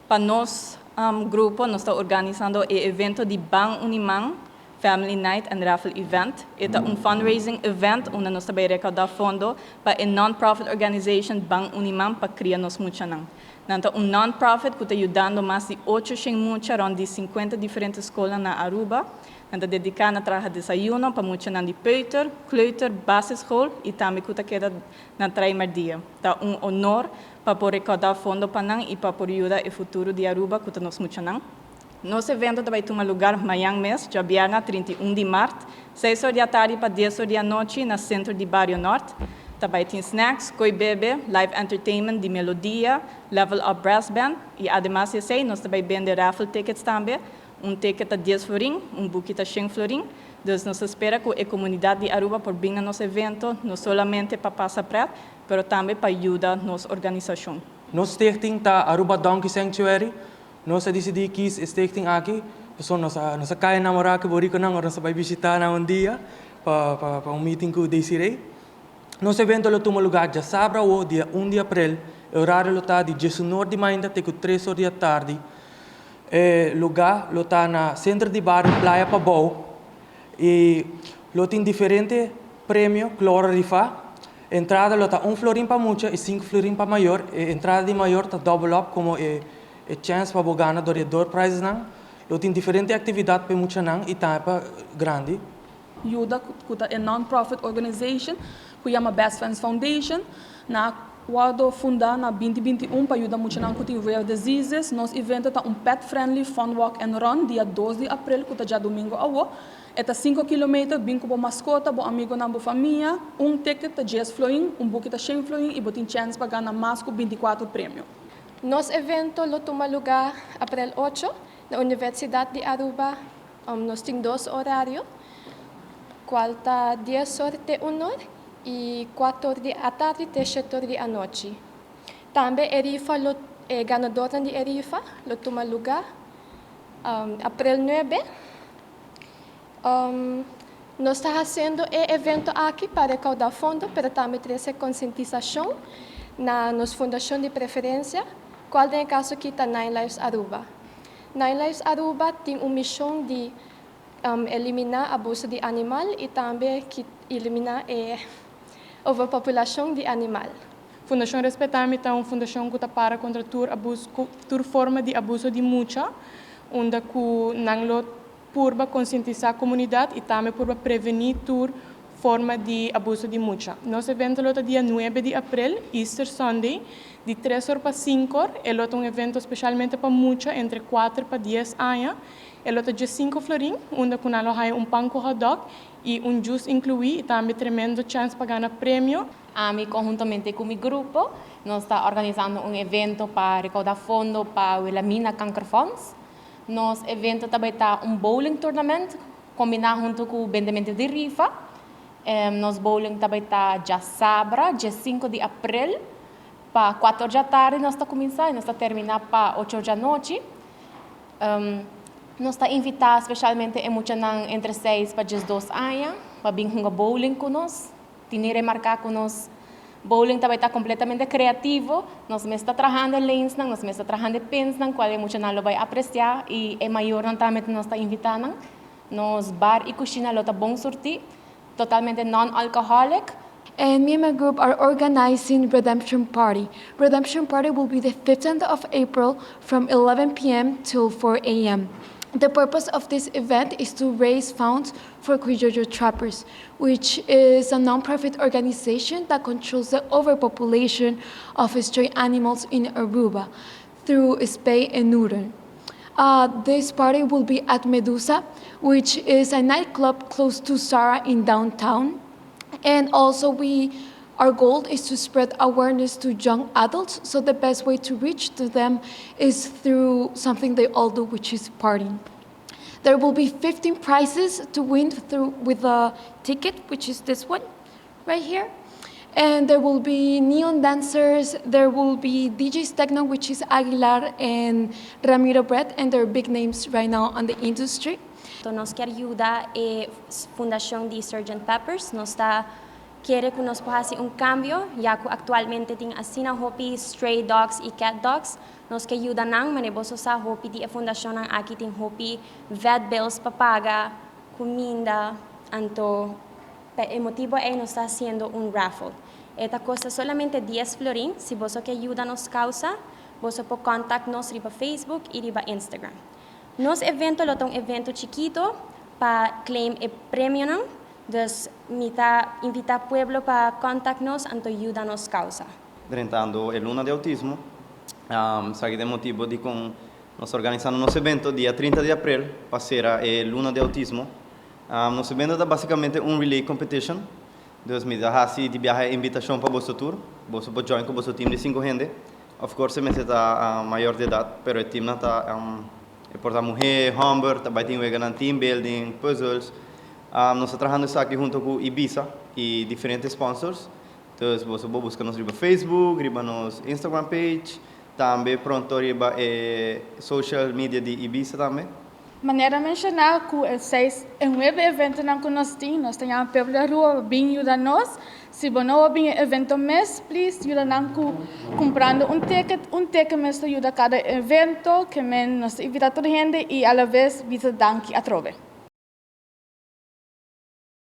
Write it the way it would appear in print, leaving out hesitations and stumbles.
Pa nos grupo, nos ta organisando e evento di Ban Uni Man Family Night and Raffle Event. E ta un fundraising event unda nos ta bay recauda fondo pa e non-profit organization Ban Uni Man pa cria nos muchanan. Nan ta un non-profit cu ta yudando mas di 800 mucha rond di 50 diferente scol na Aruba. Nan ta dedica na traha desayuno pa muchanan di peuter, kleuter, basisschool y tambe cu ta keda na Traimerdia. Ta un honor pa por recauda fondo pa nan y pa por yuda e futuro di Aruba cu ta nos muchanan. Nos evento ta bay tuma lugar mañan mes, diabierna 31 di maart, 6 or di atardi pa 10 or di anochi na centro di Bario Noord. Ta bay tin snacks, coy bebe, live entertainment di Melodia, Level Up Brass Band y ademas esey nos ta bay bende raffle tickets tambe. Un ticket ta 10 florin, un buki ta 100 florin. Dus nos ta spera cu e comunidad di Aruba por bin na nos evento, no solamente pa pasa pret, pero tambe pa yuda nos organisacion. Nos stichting ta Aruba Donkey Sanctuary. Nos a dicidi kies stichting aki. So nos a cay namora cu buriconan, ora nos a bay bishita nan un dia pa un meeting cu Desiree. Nos evento lo tuma lugar diasabra, dia 1 di april. E horario lo ta di 11 or di mainta te 3 or di atardi. E lugar lo ta na centro di bario Playa Pabou y lo tin diferente premio, cloro rifa. Entrada lo ta 1 florin pa mucha y 5 florin pa mayor. E entrada di mayor ta double up como e chance pa gana door prizes nan. Lo tin diferente actividad pa muchanan y tambe pa grandi. Yuda cu e non-profit organization cu yama Best Friends Foundation. Nan a wordo funda na 2021 pa yuda muchanan cu tin rare diseases. Nos evento ta un pet friendly fun walk and run dia 2 di april, cu ta diadomingo awo. E ta 5 km, bin cu bo mascota, bo amigonan, bo famia. Un ticket ta 10 florin, un buki ta 100 florin y bo tin chance pa gana mas cu 24 premio. Nos evento lo tuma lugar april 8 na Universidad di Aruba. Nos tin dos horario, cual ta 10 or te 1 or y 4 or di atardi te 7 or di anochi. Tambe e rifa lo, e ganador di rifa lo tuma lugar april 9. Nos ta haciendo e evento aki pa recauda fondo, pero tambe trece concientisacion na nos fundacion di preferencia, cual den caso aki ta Nine Lives Aruba. Nine Lives Aruba tin un mision di elimina abuso di animal y tambe elimina e overpopulacion di animal. Fundacion Respetami ta un fundacion cu ta para contra tur abuso, tur forma di abuso di mucha, unda cu nan lo purba concientisa comunidad y tambe purba preveni tur forma di abuso di mucha. Nos evento lo ta dia 9 di april, Easter Sunday, di 3 or pa 5 or. E lo ta un evento specialmente pa mucha, entre 4 pa 10 aña. E lo ta di 5 florin, unda cu nan lo haya un pan cu hotdog y un juice inclui y tambe tremendo chance pa gana premio. Ami conhuntamente cu mi grupo, nos ta organisando un evento pa recauda fondo pa Wilhelmina Kankerfonds. Nos evento tambe ta un bowling tournament, combina hunto cu bendemento di rifa. Nos bowling tambe ta diasabra, dia 5 di april, pa 4 or di atardi nos ta cuminsa y nos ta termina pa 8 or di anochi. Nos ta invita specialmente e muchanan entre 6 pa 12 aña, pa bin hunga bowling cu nos. Tin remarca cu nos bowling tambe ta completamente creativo. Nos mes ta trahando lanes nan, nos mes ta trahando pins nan, cual e muchanan lo bay aprecia y e mayornan tambe nos ta invitando. Nos bar y cushina lo ta bon surti, totalmente non-alcoholic. And me and my group are organizing Redemption Party. Redemption Party will be the 15th of April from 11 p.m. till 4 a.m. The purpose of this event is to raise funds for Criollo Trappers, which is a nonprofit organization that controls the overpopulation of stray animals in Aruba through spay and neuter. This party will be at Medusa, which is a nightclub close to Zara in downtown. And also we our goal is to spread awareness to young adults. So the best way to reach to them is through something they all do, which is partying. There will be 15 prizes to win through with a ticket, which is this one right here. And there will be neon dancers, there will be DJ Techno, which is Aguilar and Ramiro Brett, and they're big names right now on the industry. Nos kier yuda e fundacion di Sgt. Peppers, nos ta kere ku nos por hasi un kambio, ya ku aktualmente tin asina hopi stray dogs i cat dogs. Nos ke yuda nan, manera boso sa hopi di e fundashonnan aki tin hopi vet bills pa paga, kuminda, anto pa e motibu ei nos ta hasiendo un raffle. E ta kosta solamente 10 florin. Si boso ke yuda nos kousa, boso por contact nos riba Facebook i riba Instagram. Nos evento lo ta un evento chikitu pa claim e premionan, dus mi ta invitá pueblo pa contact nos anto yuda nos kousa. Drentando e luna di autismo, esaki ta e motibu di kon nos ta organisando nos evento dia 30 di aprel pa sera e luna di autismo. Nos evento ta basikamente un relay competition, dus mi ta hasi di biaha e invitashon pa boso tur. Boso por join ku boso team di sinku hende. Of course e mester ta mayor di edat, pero e teamnan ta e por ta muhé, hòmber, ta bai tin weganan team building, puzzles. Nos ta trahando esaki hunto ku Ibisa i diferente sponsors. Dus boso por buska nos riba Facebook, riba nos Instagram page, tambe pronto riba e social media di Ibisa tambe. Manera menshoná ku e seis e nuebe eventonan ku nos tin, nos ta yama pueblo di Aruba pa bin yuda nos. Si bo no a bin e evento mes, please yuda nan ku kumprando un ticket. Un ticket mes ta yuda kada evento, ke men nos ta invitá tur hende i alaves bisa danki atrobe.